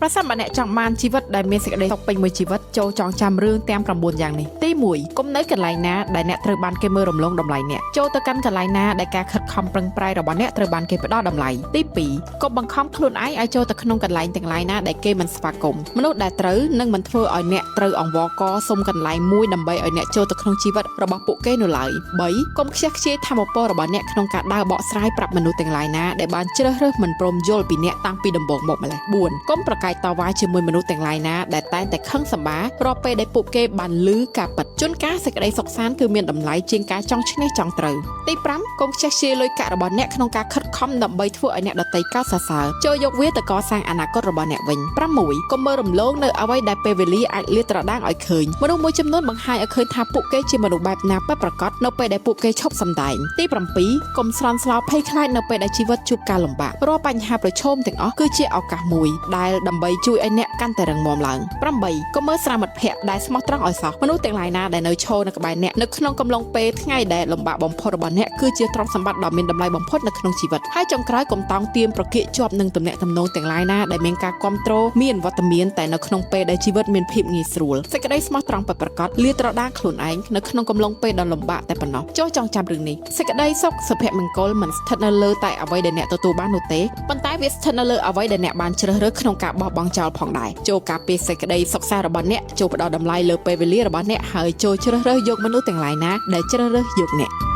ប្រសិនបើអ្នកចង់បានជីវិតដែលមានសេចក្តីសុខពេញមួយជីវិតចូលចងចាំរឿងទាំង9យ៉ាងនេះទី1កុំនៅកន្លែងណាដែលអ្នកត្រូវបានគេមើលរំលងតម្លៃអ្នកចូលទៅកាន់កន្លែងណាដែលការខិតខំប្រឹងប្រែងរបស់អ្នកត្រូវបានគេផ្ដល់តម្លៃទី2កុំបង្ខំខ្លួនឯងឲ្យចូលទៅក្នុងកន្លែងទាំងឡាយណាដែលគេមិនស្វាគមន៍មនុស្សដែលត្រូវនឹងមិនធ្វើឲ្យអ្នកត្រូវអង្វរកសុំកន្លែងមួយដើម្បីឲ្យអ្នកចូលទៅក្នុងជីវិតរបស់ពួកគេនោះឡើយ3កុំខ្ជះខ្ជាយធម៌ពលរបស់អ្នកក្នុងការដើរបកស្រាយប្រាប់មនុស្សទាំងឡាយណាដែលបានជ្រើសរើសមិនព្រមយល់ពីអ្នកតាំងពីដំបូងមកម្ល៉េះ4កុំប្រកែកតវ៉ាជាមួយមនុស្សទាំងឡាយណាដែលតែងតែខឹងសម្បារាល់ពេលដែលពួកគេបានឮការពិតជួនកាលសេចក្តីសុខសាន្តគឺមានតម្លៃជាងការចង់ឈ្នះចង់ត្រូវទី5កុំខ្ជះខ្ជាយលុយកាក់របស់អ្នកក្នុងការខិតខំដើម្បីធ្វើឲ្យអ្នកដទៃកោតសរសើរចូលយកវាទៅកសាងអនាគតរបស់អ្នកវិញ6កុំមើលរំលងនៅអ្វីដែលពេលវេលាអាចលាតត្រដាងឲ្យឃើញមនុស្សមួយចំនួនបង្ហាញឲ្យឃើញថាពួកគេជាមនុស្សបែបណាពិតប្រាកដនៅពេលដែលពួកគេឈប់សម្ដែងទី7កុំស្រន់ស្លោភ័យខ្លាចនៅពេលដែលជីវិតជួបការលំបាករាល់បញ្ហាប្រឈមទាំងអស់គឺជាឱកាសមួយដែលដើម្បីជួយឲ្យអ្នកកាន់តែរឹងមាំឡើង8កុំមើលស្រាលមិត្តភ័ក្តិដែលស្មោះត្រង់ឲ្យសោះមនុស្សទាំងឡាយណាដែលនៅឈរនៅក្បែរអ្នកនៅក្នុងកំឡុងពេលថ្ងៃដែលលំបាកបំផុតរបស់អ្នកគឺជាទ្រព្យសម្បត្តិដ៏មានតម្លៃបំផុតនៅក្នុងជីវិតហើយចុងក្រោយកុំតោងទៀមប្រកៀកជាប់នឹងទំនាក់ទំនងទាំងឡាយណាដែលមានការគ្រប់គ្រងមានវត្តមានតែនៅក្នុងពេលដែលជីវិតមានភាពងាយស្រួលសេចក្តីស្មោះត្រង់ពិតប្រាកដលាតត្រដាងខ្លួនឯងនៅក្នុងកំឡុងពេលដ៏លំបាកតែប៉ុណ្ណោះចូលចងចាំរឿងនេះសេចក្តីសុខសុភមង្គលមិនស្ថិតនៅលើតែអ្វីដែលអ្នកទទួលបាននោះទេប៉ុន្តែវាស្ថិតនៅលើអ្វីដែលអ្នកបានជ្រើសរើសក្នុងការបោះបង់ចោលផងដែរចូលការពារសេចក្តីសុខសាន្តរបស់អ្នកចូលផ្ដល់តម្លៃលើពេលវេលារបស់អ្នកហើយចូលជ្រើសរើសយកមនុស្សទាំងឡាយណាដែលជ្រើសរើសយកអ្នក។